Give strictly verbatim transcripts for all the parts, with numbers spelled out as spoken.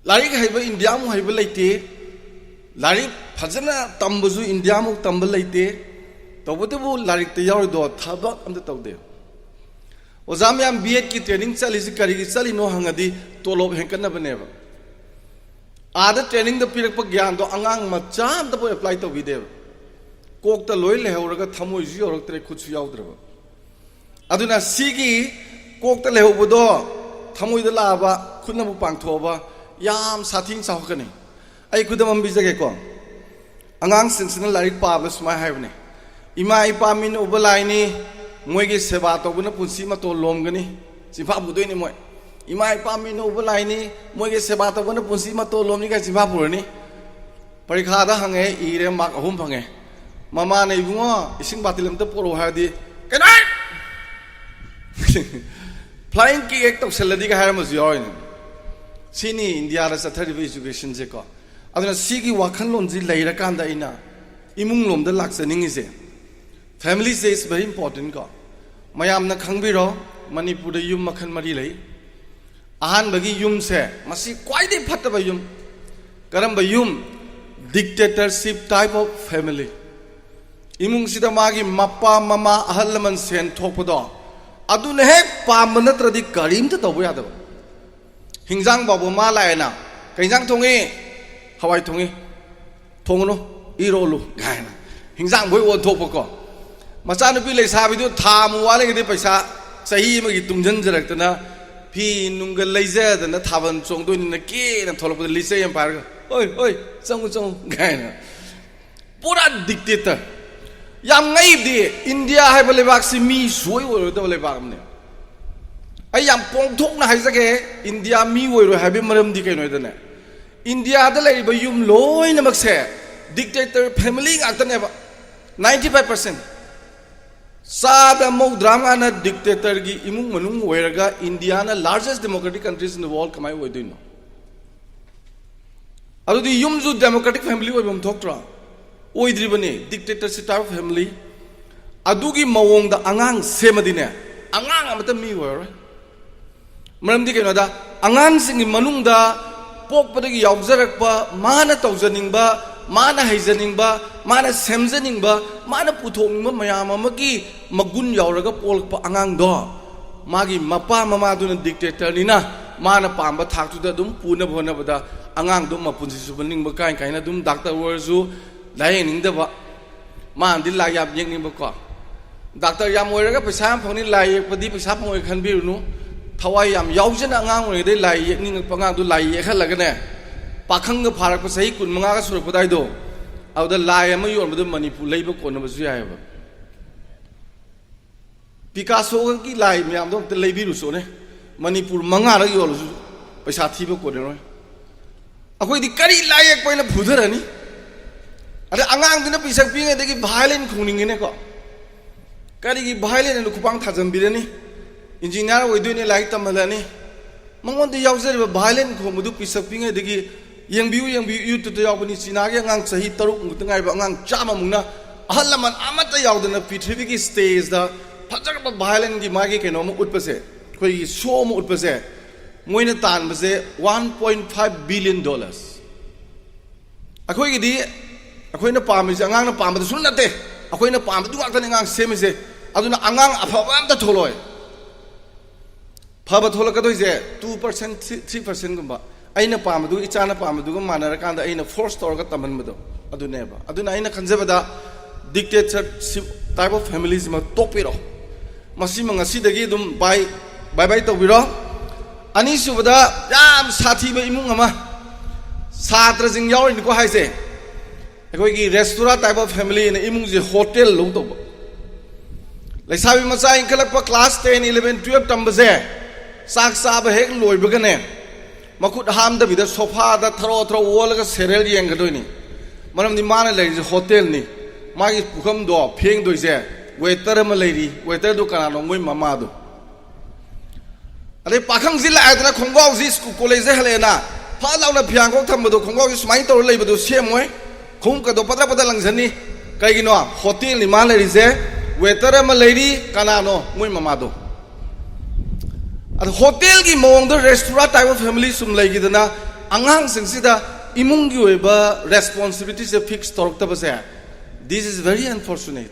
ꯂꯥꯏꯔꯤꯛ ꯍꯩꯕ ꯏꯟꯗꯤꯌꯥꯃꯨꯛ ꯍꯩꯕ ꯂꯩꯇꯦ꯫ ꯂꯥꯏꯔꯤꯛ ꯐꯖꯅ ꯇꯝꯕꯁꯨ ꯏꯟꯗꯤꯌꯥꯃꯨꯛ ꯇꯝꯕ ꯂꯩꯇꯦ꯫ ꯇꯧꯕꯇꯕꯨ ꯂꯥꯏꯔꯤꯛꯇ ꯌꯥꯎꯔꯤꯗꯣ ꯊꯕꯛ ꯑꯝꯇ ꯇꯧꯗꯦ꯫ ꯑꯣꯖꯥ ꯃꯌꯥꯝ ꯕꯤ ꯑꯦꯗꯀꯤ ꯇ꯭ꯔꯦꯅꯤꯡ ꯆꯠꯂꯤꯁꯤ ꯀꯔꯤꯒꯤ ꯆꯠꯂꯤꯅꯣ ꯍꯪꯉꯗꯤ ꯇꯣꯂꯣꯞ ꯍꯦꯟꯀꯠꯅꯕꯅꯦꯕ꯫ ꯑꯥꯗ ꯇ꯭ꯔꯦꯅꯤꯡꯗ ꯄꯤꯔꯛꯄ ꯒ꯭ꯌꯥꯟꯗꯣ ꯑꯉꯥꯡ ꯃꯆꯥ ꯑꯝꯇꯕꯨ ꯑꯦꯄ꯭ꯂꯥꯏ ꯇꯧꯕꯤꯗꯦꯕ꯫ ꯀꯣꯛꯇ ꯂꯣꯏ ꯂꯩꯍꯧꯔꯒ ꯊꯃꯣꯏꯁꯨ ꯌꯧꯔꯛꯇ꯭ꯔꯦ, ꯈꯨꯠꯁꯨ ꯌꯥꯎꯗ꯭ꯔꯕ꯫ ꯑꯗꯨꯅ ꯁꯤꯒꯤ ꯀꯣꯛꯇ ꯂꯩꯍꯧꯕꯗꯣ ꯊꯃꯣꯏꯗ ꯂꯥꯛꯑꯕ, ꯈꯨꯠꯅꯕꯨ ꯄꯥꯡꯊꯣꯛꯑꯕ ꯌꯥꯝ ꯁꯥꯊꯤꯅ ꯆꯥꯎꯈꯠꯀꯅꯤ꯫ ꯑꯩ ꯈꯨꯗꯝ ꯑꯃ ꯄꯤꯖꯒꯦꯀꯣ꯫ ꯑꯉꯥꯡꯁꯤꯡꯁꯤꯅ ꯂꯥꯏꯔꯤꯛ ꯄꯥꯕꯗ ꯁꯨꯃꯥꯏꯅ ꯍꯥꯏꯕꯅꯦ, "ꯏꯃꯥ ꯏꯄꯥ ꯃꯤꯠꯅ ꯎꯕ ꯂꯥꯏꯅꯤ, ꯃꯣꯏꯒꯤ ꯁꯦꯕꯥ ꯇꯧꯕꯅ ꯄꯨꯟꯁꯤ ꯃꯇꯣꯟ ꯂꯣꯝꯒꯅꯤ"꯫ ꯆꯤꯟꯐꯥ ꯄꯨꯗꯣꯏꯅꯤ ꯃꯣꯏ꯫ "ꯏꯃꯥ ꯏꯄꯥ ꯃꯤꯠꯅ ꯎꯕ ꯂꯥꯏꯅꯤ, ꯃꯣꯏꯒꯤ ꯁꯦꯕꯥ ꯇꯧꯕꯅ ꯄꯨꯟꯁꯤ ꯃꯇꯣꯟ ꯂꯣꯝꯅꯤ" ꯀꯥꯏꯅ ꯆꯤꯟꯐꯥ ꯄꯨꯔꯅꯤ꯫ ꯄꯔꯤꯈꯥꯗ ꯍꯪꯉꯦ, ꯏꯔꯦ, ꯃꯥꯔꯛ ꯑꯍꯨꯝ ꯐꯪꯉꯦ꯫ ꯃꯃꯥꯅ, "ꯏꯕꯨꯡꯉꯣ, ꯏꯁꯤꯡ ꯕꯥꯇꯤꯜ ꯑꯝꯇ ꯄꯣꯔꯛꯑꯣ" ꯍꯥꯏꯔꯗꯤ, "ꯀꯩꯅꯣ?" ꯐ꯭ꯂꯥꯏꯌꯤꯡ ꯀꯤꯛ ꯍꯦꯛ ꯇꯧꯁꯜꯂꯗꯤꯒ ꯍꯥꯏꯔꯝꯕꯁꯨ ꯌꯥꯎꯔꯤꯅꯦ꯫ ꯁꯤꯅꯤ ꯏꯟꯗꯤꯌꯥꯗ ꯆꯠꯊꯔꯤꯕ ꯏꯖꯨꯀꯦꯁꯟꯁꯦꯀꯣ꯫ ꯑꯗꯨꯅ ꯁꯤꯒꯤ ꯋꯥꯈꯜꯂꯣꯟꯁꯤ ꯂꯩꯔꯀꯥꯟꯗ ꯑꯩꯅ ꯏꯃꯨꯡ ꯂꯣꯝꯗ ꯂꯥꯛꯆꯅꯤꯡꯉꯤꯁꯦ꯫ Family is very important ꯀꯣ꯫ ꯃꯌꯥꯝꯅ ꯈꯪꯕꯤꯔꯣ, ꯃꯅꯤꯄꯨꯔꯗ ꯌꯨꯝ ꯃꯈꯜ ꯃꯔꯤ ꯂꯩ꯫ ꯑꯍꯥꯟꯕꯒꯤ ꯌꯨꯝꯁꯦ, ꯃꯁꯤ ꯈ꯭ꯋꯥꯏꯗꯒꯤ ꯐꯠꯇꯕ ꯌꯨꯝ꯫ ꯀꯔꯝꯕ ꯌꯨꯝ? Dictatorship type of family꯫ ꯏꯃꯨꯡꯁꯤꯗ ꯃꯥꯒꯤ ꯃꯄꯥ ꯃꯃꯥ ꯑꯍꯜ ꯂꯃꯟ ꯁꯦꯟ ꯊꯣꯛꯄꯗꯣ, ꯑꯗꯨꯅ ꯍꯦꯛ ꯄꯥꯝꯕ ꯅꯠꯇ꯭ꯔꯗꯤ ꯀꯔꯤꯝꯇ ꯇꯧꯕ ꯌꯥꯗꯕ꯫ ꯍꯤꯟꯖꯥꯡ ꯐꯥꯎꯕ ꯃꯥ ꯂꯥꯛꯑꯦꯅ, "ꯀꯩ ꯍꯤꯟꯖꯥꯡ ꯊꯣꯡꯉꯤ?" "ꯍꯋꯥꯏ ꯊꯣꯡꯉꯤ"꯫ "ꯊꯣꯡꯉꯨꯅꯨ, ꯏꯔꯣꯜꯂꯨ" ꯀꯥꯏꯅ ꯍꯤꯟꯖꯥꯡ ꯂꯣꯏ ꯑꯣꯟꯊꯣꯛꯄꯀꯣ꯫ ꯃꯆꯥꯅꯨꯄꯤ ꯂꯩꯁꯥꯕꯤꯗꯨ ꯊꯥ ꯑꯃ ꯋꯥꯠꯂꯤꯉꯩꯗꯤ ꯄꯩꯁꯥ, ꯆꯍꯤ ꯑꯃꯒꯤ ꯇꯨꯡꯁꯤꯟꯖꯔꯛꯇꯅ ꯐꯤ ꯅꯨꯡꯒ ꯂꯩꯖꯗꯅ ꯊꯥꯕꯜ ꯆꯣꯡꯗꯣꯏꯅꯤꯅ ꯀꯦꯅ ꯊꯣꯛꯂꯛꯄꯗ ꯂꯤꯆꯩ ꯑꯃ ꯄꯥꯏꯔꯒ, "ꯍꯣꯏ, ꯍꯣꯏ, ꯆꯪꯉꯨ, ꯆꯪꯉꯨ" ꯀꯥꯏꯅ꯫ ꯄꯨꯔꯥ dictator꯫ ꯌꯥꯝ ꯉꯛꯏꯕꯗꯤ, ꯏꯟꯗꯤꯌꯥ ꯍꯥꯏꯕ ꯂꯩꯕꯥꯛꯁꯤ ꯃꯤ ꯁꯨꯡꯑꯣꯏ ꯑꯣꯏꯔꯣꯏꯗꯕ ꯂꯩꯕꯥꯛ ꯑꯃꯅꯦ꯫ ꯑꯩ ꯌꯥꯝ ꯄꯣꯡꯊꯣꯛꯅ ꯍꯥꯏꯖꯒꯦ, ꯏꯟꯗꯤꯌꯥ ꯃꯤ ꯑꯣꯏꯔꯣꯏ ꯍꯥꯏꯕꯒꯤ ꯃꯔꯝꯗꯤ ꯀꯩꯅꯣ ꯍꯥꯏꯗꯅꯦ, ꯏꯟꯗꯤꯌꯥꯗ ꯂꯩꯔꯤꯕ ꯌꯨꯝ ꯂꯣꯏꯅꯃꯛꯁꯦ dictator family ꯉꯥꯛꯇꯅꯦꯕ꯫ Ninety five percent, ꯆꯥꯗ ꯃꯧꯗ꯭ꯔꯥ ꯃꯉꯥꯅ dictatorꯒꯤ ꯏꯃꯨꯡ ꯃꯅꯨꯡ ꯑꯣꯏꯔꯒ ꯏꯟꯗꯤꯌꯥꯅ largest democratic countries in the world ꯀꯃꯥꯏꯅ ꯑꯣꯏꯗꯣꯏꯅꯣ? ꯑꯗꯨꯗꯤ ꯌꯨꯝꯁꯨ democratic family ꯑꯣꯏꯐꯝ ꯊꯣꯛꯇ꯭ꯔꯣ? ꯑꯣꯏꯗ꯭ꯔꯤꯕꯅꯤ, dictatorship type of family꯫ ꯑꯗꯨꯒꯤ ꯃꯑꯣꯡꯗ ꯑꯉꯥꯡ ꯁꯦꯝꯃꯗꯤꯅꯦ, ꯑꯉꯥꯡ ꯑꯃꯇ ꯃꯤ ꯑꯣꯏꯔꯔꯣꯏ꯫ ꯃꯔꯝꯗꯤ ꯀꯩꯅꯣꯗ, ꯑꯉꯥꯡꯁꯤꯡꯒꯤ ꯃꯅꯨꯡꯗ ꯄꯣꯛꯄꯗꯒꯤ ꯌꯥꯎꯖꯔꯛꯄ, ꯃꯥꯅ ꯇꯧꯖꯅꯤꯡꯕ, ꯃꯥꯅ ꯍꯩꯖꯅꯤꯡꯕ, ꯃꯥꯅ ꯁꯦꯝꯖꯅꯤꯡꯕ, ꯃꯥꯅ ꯄꯨꯊꯣꯛꯅꯤꯡꯕ ꯃꯌꯥꯝ ꯑꯃꯒꯤ ꯃꯒꯨꯟ ꯌꯥꯎꯔꯒ ꯄꯣꯛꯂꯛꯄ ꯑꯉꯥꯡꯗꯣ, ꯃꯥꯒꯤ ꯃꯄꯥ ꯃꯃꯥꯗꯨꯅ ꯗꯤꯛꯇꯦꯇꯔꯅꯤꯅ, ꯃꯥꯅ ꯄꯥꯝꯕ ꯊꯥꯛꯇꯨꯗ ꯑꯗꯨꯝ ꯄꯨꯅꯕ ꯍꯣꯠꯅꯕꯗ ꯑꯉꯥꯡꯗꯣ ꯃꯄꯨꯟꯁꯤ ꯆꯨꯞꯄ ꯅꯤꯡꯕ ꯀꯥꯏ ꯀꯥꯏꯅ ꯑꯗꯨꯝ ꯗꯥꯛꯇꯔ ꯑꯣꯏꯔꯁꯨ ꯂꯥꯏꯌꯦꯡꯅꯤꯡꯗꯕ, ꯃꯥꯅꯗꯤ ꯂꯥꯏ ꯌꯥꯝ ꯌꯦꯛꯅꯤꯡꯕꯀꯣ꯫ ꯗꯥꯛꯇꯔ ꯌꯥꯝ ꯑꯣꯏꯔꯒ ꯄꯩꯁꯥ ꯌꯥꯝ ꯐꯪꯅꯤ, ꯂꯥꯏ ꯌꯦꯛꯄꯗꯤ ꯄꯩꯁꯥ ꯐꯪꯉꯣꯏ ꯈꯟꯕꯤꯔꯨꯅꯨ꯫ ꯊꯋꯥꯏ ꯌꯥꯝ ꯌꯥꯎꯖꯅ ꯑꯉꯥꯡ ꯑꯣꯏꯔꯤꯉꯩꯗꯩ ꯂꯥꯏ ꯌꯦꯛꯅꯤꯡꯉꯛꯄ ꯑꯉꯥꯡꯗꯨ ꯂꯥꯏ ꯌꯦꯛꯍꯜꯂꯒꯅꯦ, ꯄꯥꯈꯪꯒ ꯐꯥꯔꯛꯄ ꯆꯍꯤ ꯀꯨꯟ ꯃꯉꯥꯒ ꯁꯨꯔꯛꯄ ꯑꯗꯥꯏꯗꯣ, ꯑꯗꯨꯗ ꯂꯥꯏ ꯑꯃ ꯌꯣꯟꯕꯗ ꯃꯅꯤꯄꯨꯔ ꯂꯩꯕ ꯀꯣꯟꯅꯕꯁꯨ ꯌꯥꯏꯑꯕ꯫ ꯄꯤꯀꯥꯁꯣꯒꯤ ꯂꯥꯏ ꯃꯌꯥꯝꯗꯣ ꯑꯝꯇ ꯂꯩꯕꯤꯔꯨꯆꯣꯅꯦ, ꯃꯅꯤꯄꯨꯔ ꯃꯉꯥꯔꯛ ꯌꯣꯜꯂꯁꯨ ꯄꯩꯁꯥ ꯊꯤꯕ ꯀꯣꯟꯅꯔꯣꯏ꯫ ꯑꯩꯈꯣꯏꯗꯤ ꯀꯔꯤ ꯂꯥꯏ ꯌꯦꯛꯄ ꯑꯣꯏꯅ ꯐꯨꯊꯔꯅꯤ? ꯑꯗ ꯑꯉꯥꯡꯗꯨꯅ ꯄꯤꯁꯛ ꯄꯤꯉꯩꯗꯒꯤ ꯚꯥꯏꯂꯤꯟ ꯈꯣꯡꯅꯤꯡꯉꯤꯅꯦꯀꯣ꯫ ꯀꯔꯤꯒꯤ ꯚꯥꯏꯂꯤꯟ ꯑꯅ ꯈꯨꯄꯥꯡ ꯊꯥꯖꯟꯕꯤꯔꯅꯤ? ꯏꯟꯖꯤꯅꯤꯌꯥꯔ ꯑꯣꯏꯗꯣꯏꯅꯦ, ꯂꯥꯏꯔꯤꯛ ꯇꯝꯍꯜꯂꯅꯤ꯫ ꯃꯉꯣꯟꯗ ꯌꯥꯎꯖꯔꯤꯕ ꯚꯥꯏꯂꯤꯟ ꯈꯣꯡꯕꯗꯨ ꯄꯤꯁꯛ ꯄꯤꯉꯩꯗꯒꯤ ꯌꯦꯡꯕꯤꯌꯨ, ꯌꯦꯡꯕꯤꯌꯨ, ꯌꯨꯇ꯭ꯌꯨꯕꯇ ꯌꯥꯎꯕꯅꯤ꯫ ꯆꯤꯅꯥꯒꯤ ꯑꯉꯥꯡ ꯆꯍꯤ ꯇꯔꯨꯛ ꯃꯨꯛꯇ ꯉꯥꯏꯕ ꯑꯉꯥꯡ ꯆꯥꯝꯃꯃꯨꯛꯅ, ꯑꯍꯜ ꯂꯃꯟ ꯑꯃꯠꯇ ꯌꯥꯎꯗꯅ ꯄ꯭ꯔꯤꯊꯤꯕꯤꯒꯤ ꯁ꯭ꯇꯦꯖꯇ ꯐꯖꯔꯕ ꯚꯥꯏꯂꯤꯟꯒꯤ ꯃꯥꯒꯤ ꯀꯩꯅꯣ ꯑꯃ ꯎꯠꯄꯁꯦ, ꯑꯩꯈꯣꯏꯒꯤ ꯁꯣ ꯑꯃ ꯎꯠꯄꯁꯦ, ꯃꯣꯏꯅ ꯇꯥꯟꯕꯁꯦ one point five billion dollars꯫ ꯑꯩꯈꯣꯏꯒꯤꯗꯤ ꯑꯩꯈꯣꯏꯅ ꯄꯥꯝꯃꯤꯁꯦ ꯑꯉꯥꯡꯅ ꯄꯥꯝꯕꯗꯨꯁꯨ ꯅꯠꯇꯦ, ꯑꯩꯈꯣꯏꯅ ꯄꯥꯝꯕꯗꯨ ꯉꯥꯛꯇꯅꯤ ꯑꯉꯥꯡ ꯁꯦꯝꯃꯤꯁꯦ꯫ ꯑꯗꯨꯅ ꯑꯉꯥꯡ ꯑꯐꯕ ꯑꯝꯇ ꯊꯣꯛꯂꯛꯑꯣꯏ꯫ ꯐꯕ ꯊꯣꯛꯂꯛꯀꯗꯣꯏꯁꯦ two percent, three percentꯒꯨꯝꯕ꯫ ꯑꯩꯅ ꯄꯥꯝꯕꯗꯨꯒ ꯏꯆꯥꯅ ꯄꯥꯝꯕꯗꯨꯒ ꯃꯥꯟꯅꯔꯀꯥꯟꯗ ꯑꯩꯅ ꯐꯣꯔꯁ ꯇꯧꯔꯒ ꯇꯝꯍꯟꯕꯗꯣ ꯑꯗꯨꯅꯦꯕ꯫ ꯑꯗꯨꯅ ꯑꯩꯅ ꯈꯟꯖꯕꯗ dictatorship type of familyꯁꯤꯃ ꯇꯣꯛꯄꯤꯔꯣ꯫ ꯃꯁꯤꯃ ꯉꯁꯤꯗꯒꯤ ꯑꯗꯨꯝ ꯕꯥꯏ, ꯕꯥꯏ ꯕꯥꯏ ꯇꯧꯕꯤꯔꯣ꯫ ꯑꯅꯤꯁꯨꯕꯗ, ꯌꯥꯝ ꯁꯥꯊꯤꯕ ꯏꯃꯨꯡ ꯑꯃ, ꯁꯥꯇ꯭ꯔꯁꯤꯡ ꯌꯥꯎꯔꯤꯅꯤꯀꯣ ꯍꯥꯏꯁꯦ, ꯑꯩꯈꯣꯏꯒꯤ restaurant type of familyꯅ ꯏꯃꯨꯡꯁꯦ ꯍꯣꯇꯦꯜ ꯂꯧ ꯇꯧꯕ꯫ ꯂꯩꯁꯥꯕꯤ ꯃꯆꯥ ꯏꯟꯈꯠꯂꯛꯄ class ten, eleven, twelve ꯇꯝꯕꯁꯦ, ꯆꯥꯛ ꯆꯥꯕ ꯍꯦꯛ ꯂꯣꯏꯕꯒꯅꯦ, ꯃꯈꯨꯠ ꯍꯥꯝꯗꯕꯤꯗ ꯁꯣꯐꯥꯗ ꯊꯔꯣ ꯊꯔꯣ ꯑꯣꯜꯂꯒ ꯁꯦꯔꯤꯌꯦꯜ ꯌꯦꯡꯒꯗꯣꯏꯅꯤ꯫ ꯃꯔꯝꯗꯤ ꯃꯥꯅ ꯂꯩꯔꯤꯁꯦ ꯍꯣꯇꯦꯜꯅꯤ꯫ ꯃꯥꯒꯤ ꯄꯨꯈꯝꯗꯣ ꯐꯦꯡꯗꯣꯏꯁꯦ ꯋꯦꯇꯔ ꯑꯃ ꯂꯩꯔꯤ꯫ ꯋꯦꯇꯔꯗꯨ ꯀꯅꯥꯅꯣ? ꯃꯣꯏ ꯃꯃꯥꯗꯣ꯫ ꯑꯗꯩ ꯄꯥꯈꯪꯁꯤ ꯂꯥꯛꯑꯦꯗꯅ, ꯈꯣꯡꯒ꯭ꯔꯥꯎꯁꯤ ꯁ꯭ꯀꯨꯜ, ꯀꯣꯂꯦꯖꯇ ꯍꯜꯂꯛꯑꯦꯅ, ꯐꯠ ꯂꯥꯎꯅ ꯐꯤꯌꯥꯡꯈꯣꯛ ꯊꯝꯕꯗꯣ, ꯈꯣꯡꯒ꯭ꯔꯥꯎꯁꯤ ꯁꯨꯃꯥꯏꯅ ꯇꯧꯔ ꯂꯩꯕꯗꯣ ꯁꯦꯝꯃꯣꯏ꯫ ꯈꯣꯡꯎꯞꯀꯗꯣ ꯄꯗ꯭ꯔ ꯄꯗ꯭ꯔ ꯂꯪꯖꯅꯤ꯫ ꯀꯩꯒꯤꯅꯣ? ꯍꯣꯇꯦꯜꯅꯤ ꯃꯥ ꯂꯩꯔꯤꯁꯦ꯫ ꯋꯦꯇꯔ ꯑꯃ ꯂꯩꯔꯤ꯫ ꯀꯅꯥꯅꯣ? ꯃꯣꯏ ꯃꯃꯥꯗꯣ꯫ ꯑꯗꯣ ꯍꯣꯇꯦꯜꯒꯤ ꯃꯑꯣꯡꯗ restaurant type of family ꯁꯨꯝ ꯂꯩꯈꯤꯗꯅ, ꯑꯉꯥꯡꯁꯤꯡꯁꯤꯗ ꯏꯃꯨꯡꯒꯤ ꯑꯣꯏꯕ ꯔꯦꯁꯄꯣꯟꯁꯤꯕꯤꯂꯤꯇꯤꯁꯦ fix ꯇꯧꯔꯛꯇꯕꯁꯦ, this is very unfortunate.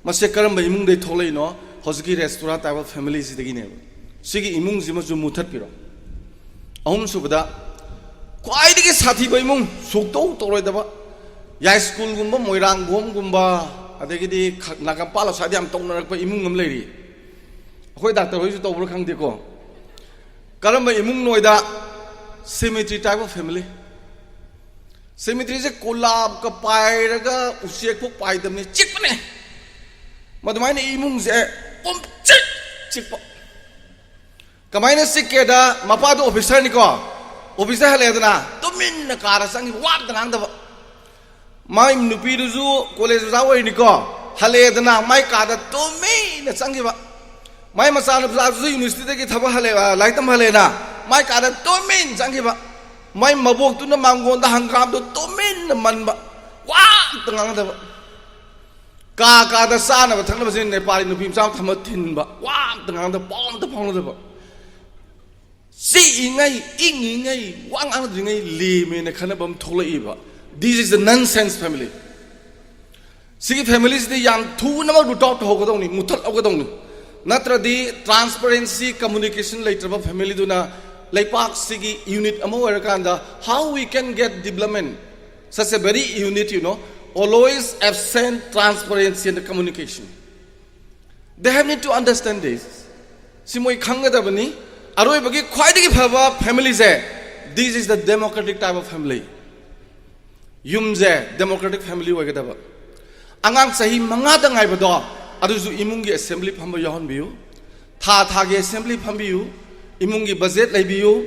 ꯃꯁꯤ ꯀꯔꯝꯕ ꯏꯃꯨꯡꯗꯒꯤ ꯊꯣꯛꯂꯛꯏꯅꯣ? ꯍꯧꯖꯤꯛꯀꯤ ꯔꯦꯁꯇꯣꯔꯥ ꯇꯥꯏꯞ ꯑꯣꯐ ꯐꯦꯃꯤꯂꯤꯁꯤꯗꯒꯤꯅꯦꯕ꯫ ꯁꯤꯒꯤ ꯏꯃꯨꯡꯁꯤꯃꯁꯨ ꯃꯨꯊꯠꯄꯤꯔꯣ꯫ ꯑꯍꯨꯝꯁꯨꯕꯗ, ꯈ꯭ꯋꯥꯏꯗꯒꯤ ꯁꯥꯊꯤꯕ ꯏꯃꯨꯡ, ꯁꯨꯛꯇꯧ ꯇꯧꯔꯣꯏꯗꯕ, ꯌꯥꯏꯁ꯭ꯀꯨꯜꯒꯨꯝꯕ, ꯃꯣꯏꯔꯥꯡꯈꯣꯝꯒꯨꯝꯕ, ꯑꯗꯒꯤꯗꯤ ꯈ-, ꯅꯥꯒꯥꯃꯄꯥꯜ ꯑꯁ꯭ꯋꯥꯏꯗ ꯌꯥꯝ ꯇꯧꯅꯔꯛꯄ ꯏꯃꯨꯡ ꯑꯃ ꯂꯩꯔꯤ꯫ ꯑꯩꯈꯣꯏ ꯗꯥꯛꯇꯔ ꯍꯣꯏꯁꯨ ꯇꯧꯕ꯭ꯔꯥ ꯈꯪꯗꯦꯀꯣ꯫ ꯀꯔꯝꯕ ꯏꯃꯨꯡ ꯅꯣꯏꯗ? Cemetery type of family. Cemeteryꯁꯦ ꯀꯨꯂꯥꯞꯀ ꯄꯥꯏꯔꯒ ꯎꯆꯦꯛ ꯐꯥꯎ ꯄꯥꯏꯗꯕꯅꯤ, ꯆꯤꯛꯄꯅꯦ꯫ ꯃꯗꯨꯃꯥꯏꯅ ꯏꯃꯨꯡꯁꯦ ꯄꯨꯝꯆꯤꯛ ꯆꯤꯛꯄ꯫ ꯀꯃꯥꯏꯅ ꯆꯤꯛꯀꯦꯗ, ꯃꯄꯥꯗꯣ ꯑꯣꯐꯤꯁꯔꯅꯤꯀꯣ, ꯑꯣꯐꯤꯁꯇ ꯍꯜꯂꯛꯑꯦꯗꯅ, ꯇꯨꯃꯤꯟꯅ ꯀꯥꯗ ꯆꯪꯈꯤꯕ, ꯋꯥ ꯑꯝꯇ ꯉꯥꯡꯗꯕ꯫ ꯃꯥꯏ ꯅꯨꯄꯤꯗꯨꯁꯨ ꯀꯣꯂꯦꯖ ꯑꯣꯖꯥ ꯑꯣꯏꯔꯤꯅꯤꯀꯣ, ꯍꯜꯂꯛꯑꯦꯗꯅ, ꯃꯥꯏ ꯀꯥꯗ ꯇꯨꯃꯤꯟꯅ ꯆꯪꯈꯤꯕ꯫ ꯃꯥꯏ ꯃꯆꯥꯅꯨꯄꯥꯗꯨꯁꯨ ꯌꯨꯅꯤꯚꯔꯁꯤꯇꯤꯗꯒꯤ ꯊꯕꯛ ꯍꯜꯂꯛꯑꯦ, ꯂꯥꯏꯔꯤꯛ ꯇꯝꯕ ꯍꯜꯂꯛꯑꯦꯅ, ꯃꯥꯏ ꯀꯥꯗ ꯇꯨꯃꯤꯟ ꯆꯪꯈꯤꯕ꯫ ꯃꯥꯏ ꯃꯕꯣꯛꯇꯨꯅ ꯃꯥꯡꯒꯣꯟꯗ ꯍꯪꯒꯥꯝꯗꯣ ꯇꯨꯃꯤꯟꯅ ꯃꯟꯕ, ꯋꯥ ꯑꯝꯇ ꯉꯥꯡꯗꯕ꯫ ꯀꯥ ꯀꯥꯗ ꯆꯥꯅꯕ ꯊꯛꯅꯕꯁꯤ ꯅꯦꯄꯥꯂꯤ ꯅꯨꯄꯤ ꯃꯆꯥ ꯑꯃ ꯊꯝꯃ ꯊꯤꯟꯕ, ꯋꯥ ꯑꯝꯇ ꯉꯥꯡꯗꯕ, ꯄꯥꯎ ꯑꯝꯇ ꯐꯥꯎꯅꯗꯕ꯫ ꯆꯤꯛꯏꯉꯩ, ꯏꯪꯉꯤꯉꯩ, ꯋꯥ ꯉꯥꯡꯅꯗ꯭ꯔꯤꯉꯩ ꯂꯦꯝꯃꯦꯅ ꯈꯟꯅꯕ ꯑꯃ ꯊꯣꯛꯂꯛꯏꯕ꯫ This is the nonsense family. ꯁꯤꯒꯤ ꯐꯦꯃꯤꯂꯤꯁꯤꯗꯤ ꯌꯥꯝ ꯊꯨꯅꯃꯛ ꯔꯨꯠ ꯑꯥꯎꯠ ꯇꯧꯍꯧꯒꯗꯧꯅꯤ, ꯃꯨꯊꯠꯍꯧꯒꯗꯧꯅꯤ꯫ ꯅꯠꯇ꯭ꯔꯗꯤ transparency, communication ꯂꯩꯇ꯭ꯔꯕ ꯐꯦꯃꯤꯂꯤꯗꯨꯅ ꯂꯩꯄꯥꯛꯁꯤꯒꯤ ꯌꯨꯅꯤꯠ ꯑꯃ ꯑꯣꯏꯔꯀꯥꯟꯗ, how we can get development? Such a very unit, you know, always absent transparency and communication. They have need to understand this. ꯁꯤ ꯃꯣꯏ ꯈꯪꯒꯗꯕꯅꯤ꯫ ꯑꯔꯣꯏꯕꯒꯤ ꯈ꯭ꯋꯥꯏꯗꯒꯤ ꯐꯕ ꯐꯦꯃꯤꯂꯤꯁꯦ, this is the democratic type of family. ꯌꯨꯝꯁꯦ democratic family ꯑꯣꯏꯒꯗꯕ꯫ ꯑꯉꯥꯡ ꯆꯍꯤ ꯃꯉꯥꯗ ꯉꯥꯏꯕꯗꯣ, ꯑꯗꯨꯁꯨ ꯏꯃꯨꯡꯒꯤ assembly ꯐꯝꯕ ꯌꯥꯎꯍꯟꯕꯤꯌꯨ꯫ ꯊꯥ ꯊꯥꯒꯤ assembly ꯐꯝꯕꯤꯌꯨ꯫ ꯏꯃꯨꯡꯒꯤ budget ꯂꯩꯕꯤꯌꯨ꯫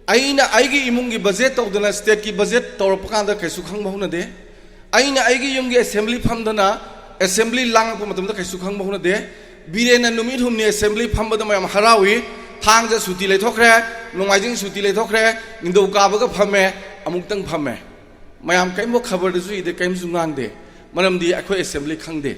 ꯑꯩꯅ ꯑꯩꯒꯤ ꯏꯃꯨꯡꯒꯤ budget ꯇꯧꯗꯅ stateꯀꯤ budget ꯇꯧꯔꯛꯄ ꯀꯥꯟꯗ ꯀꯩꯁꯨ ꯈꯪꯕ ꯍꯧꯅꯗꯦ꯫ ꯑꯩꯅ ꯑꯩꯒꯤ ꯌꯨꯝꯒꯤ assembly ꯐꯝꯗꯅ assembly ꯂꯥꯡꯉꯛꯄ ꯃꯇꯝꯗ ꯀꯩꯁꯨ ꯈꯪꯕ ꯍꯧꯅꯗꯦ꯫ ꯕꯤꯔꯦꯟꯅ ꯅꯨꯃꯤꯠ ꯍꯨꯝꯅꯤ assembly ꯐꯝꯕꯗ ꯃꯌꯥꯝ ꯍꯔꯥꯎꯏ꯫ ꯊꯥꯡꯖ ꯁꯨꯇꯤ ꯂꯩꯊꯣꯛꯈ꯭ꯔꯦ, ꯅꯣꯡꯃꯥꯏꯖꯤꯡ ꯁꯨꯇꯤ ꯂꯩꯊꯣꯛꯈ꯭ꯔꯦ, ꯅꯤꯡꯊꯧꯀꯥꯕꯒ ꯐꯝꯃꯦ, ꯑꯃꯨꯛꯇꯪ ꯐꯝꯃꯦ꯫ ꯃꯌꯥꯝ ꯀꯔꯤꯝꯕ ꯈꯕꯔꯗꯁꯨ ꯏꯗꯦ, ꯀꯔꯤꯝꯁꯨ ꯉꯥꯡꯗꯦ꯫ ꯃꯔꯝꯗꯤ ꯑꯩꯈꯣꯏ assembly ꯈꯪꯗꯦ꯫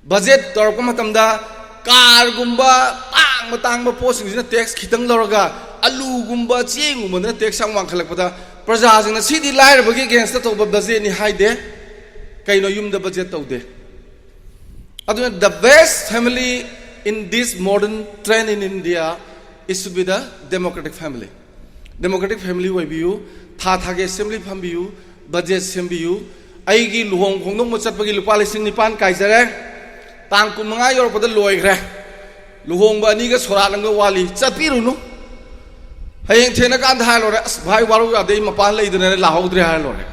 Budget ꯇꯧꯔꯛꯄ ꯃꯇꯝꯗ ꯀꯥꯔꯒꯨꯝꯕ ꯇꯥꯡꯕ ꯇꯥꯡꯕ ꯄꯣꯠꯁꯤꯡꯁꯤꯅ tax ꯈꯤꯇꯪ ꯂꯧꯔꯒ ꯑꯂꯨꯒꯨꯝꯕ ꯆꯦꯡꯒꯨꯝꯕꯗꯅ ꯇꯦꯛꯁ ꯌꯥꯝ ꯋꯥꯡꯈꯠꯂꯛꯄꯗ ꯄ꯭ꯔꯖꯥꯁꯤꯡꯅ ꯁꯤꯗꯤ ꯂꯥꯏꯔꯕꯒꯤ ꯑꯦꯒꯦꯟꯁꯇ ꯇꯧꯕ ꯕꯖꯦꯠꯅꯤ ꯍꯥꯏꯗꯦ꯫ ꯀꯩꯅꯣ, ꯌꯨꯝꯗ ꯕꯖꯦꯠ ꯇꯧꯗꯦ꯫ ꯑꯗꯨꯅ the best family in this modern trend in India is to be the democratic family. Democratic family ꯑꯣꯏꯕꯤꯌꯨ, ꯊꯥ ꯊꯥꯒꯤ ꯑꯦꯁꯦꯝꯕ꯭ꯂꯤ ꯐꯝꯕꯤꯌꯨ, ꯕꯖꯦꯠ ꯁꯦꯝꯕꯤꯌꯨ꯫ ꯑꯩꯒꯤ ꯂꯨꯍꯣꯡ ꯈꯣꯡꯗꯣꯡꯕ ꯆꯠꯄꯒꯤ ꯂꯨꯄꯥ ꯂꯤꯁꯤꯡ ꯅꯤꯄꯥꯟ ꯀꯥꯏꯖꯔꯦ꯫ ꯇꯥꯡ ꯀꯨꯟꯃꯉꯥ ꯌꯧꯔꯛꯄꯗ ꯂꯣꯏꯈ꯭ꯔꯦ꯫ ꯂꯨꯍꯣꯡꯕ ꯑꯅꯤꯒ ꯁꯣꯔꯥꯠ ꯑꯃꯒ ꯋꯥꯠꯂꯤ, ꯆꯠꯄꯤꯔꯨꯅꯨ꯫ ꯍꯌꯦꯡ ꯊꯦꯡꯅꯀꯥꯟꯗ ꯍꯥꯏꯔ ꯂꯣꯏꯔꯦ, "ꯑꯁ ꯚꯥꯏ, ꯋꯥꯔꯧ ꯌꯥꯗꯦ, ꯑꯩ ꯃꯄꯥꯟ ꯂꯩꯗꯅ ꯂꯥꯛꯍꯧꯗ꯭ꯔꯦ" ꯍꯥꯏꯔ ꯂꯣꯏꯔꯦ꯫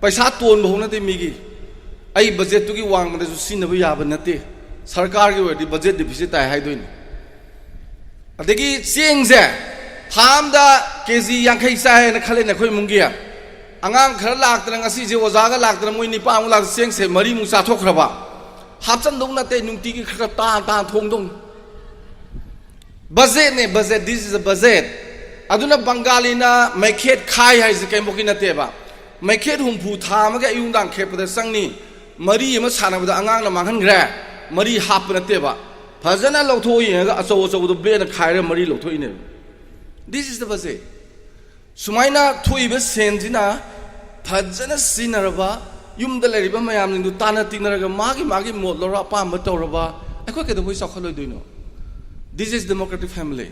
ꯄꯩꯁꯥ ꯇꯣꯟꯕ ꯍꯧꯅꯗꯦ ꯃꯤꯒꯤ꯫ ꯑꯩ ꯕꯖꯦꯠꯇꯨꯒꯤ ꯋꯥꯡꯃꯗꯁꯨ ꯁꯤꯖꯤꯟꯅꯕ ꯌꯥꯕ ꯅꯠꯇꯦ꯫ ꯁꯔꯀꯥꯔꯒꯤ ꯑꯣꯏꯔꯗꯤ ꯕꯖꯦꯠ ꯗꯤꯐꯤꯁꯤꯠ ꯇꯥꯏ ꯍꯥꯏꯗꯣꯏꯅꯤ꯫ ꯑꯗꯒꯤ ꯆꯦꯡꯁꯦ ꯊꯥ ꯑꯝꯗ ꯀꯦ ꯖꯤ ꯌꯥꯡꯈꯩ ꯆꯥꯏ ꯍꯥꯏꯅ ꯈꯜꯂꯦꯅꯦ ꯑꯩꯈꯣꯏ ꯏꯃꯨꯡꯒꯤ꯫ ꯑꯉꯥꯡ ꯈꯔ ꯂꯥꯛꯇꯅ, ꯉꯁꯤꯁꯦ ꯑꯣꯖꯥꯒ ꯂꯥꯛꯇꯅ, ꯃꯣꯏ ꯅꯤꯄꯥꯃꯨꯛ ꯂꯥꯛꯇꯅ ꯆꯦꯡꯁꯦ ꯃꯔꯤꯃꯨꯛ ꯆꯥꯊꯣꯛꯈ꯭ꯔꯕ꯫ ꯍꯥꯞꯆꯟꯗꯧ ꯅꯠꯇꯦ, ꯅꯨꯡꯇꯤꯒꯤ ꯈꯔ ꯈꯔ ꯇꯥ ꯇꯥ ꯊꯣꯡꯗꯧꯅꯤ꯫ ꯕꯖꯦꯠꯅꯦ, budget, this is a budget꯫ ꯑꯗꯨꯅ ꯕꯪꯒꯥꯂꯤꯅ ꯃꯩꯈꯦꯠ ꯈꯥꯏ ꯍꯥꯏꯁꯦ ꯀꯩꯝꯕꯣꯛꯀꯤ ꯅꯠꯇꯦꯕ꯫ ꯃꯩꯈꯦꯠ ꯍꯨꯝꯐꯨ ꯊꯥ ꯑꯃꯒꯤ ꯑꯌꯨꯛ ꯅꯨꯡꯗꯥꯡ ꯈꯦꯠꯄꯗ ꯆꯪꯅꯤ꯫ ꯃꯔꯤ ꯑꯃ ꯁꯥꯟꯅꯕꯗ ꯑꯉꯥꯡꯅ ꯃꯥꯡꯍꯟꯈ꯭ꯔꯦ, ꯃꯔꯤ ꯍꯥꯞꯄ ꯅꯠꯇꯦꯕ꯫ ꯐꯖꯅ ꯂꯧꯊꯣꯛꯑ ꯌꯦꯡꯉꯒ ꯑꯆꯧ ꯑꯆꯧꯕꯗꯣ ꯕ꯭ꯂꯦꯗꯅ ꯈꯥꯏꯔꯒ ꯃꯔꯤ ꯂꯧꯊꯣꯛꯏꯅꯦꯕ꯫ This is the budget꯫ ꯁꯨꯃꯥꯏꯅ ꯊꯣꯛꯏꯕ ꯁꯦꯟꯁꯤꯅ ꯐꯖꯅ ꯁꯤꯖꯤꯟꯅꯔꯕ, ꯌꯨꯝꯗ ꯂꯩꯔꯤꯕ ꯃꯌꯥꯝꯁꯤꯡꯗꯨ ꯇꯥꯟꯅ ꯇꯤꯟꯅꯔꯒ ꯃꯥꯒꯤ ꯃꯥꯒꯤ ꯃꯣꯠ ꯂꯧꯔ ꯑꯄꯥꯝꯕ ꯇꯧꯔꯕ, ꯑꯩꯈꯣꯏ ꯀꯩꯗꯧꯕꯩ ꯆꯥꯎꯈꯠꯂꯣꯏꯗꯣꯏꯅꯣ? This is democratic family꯫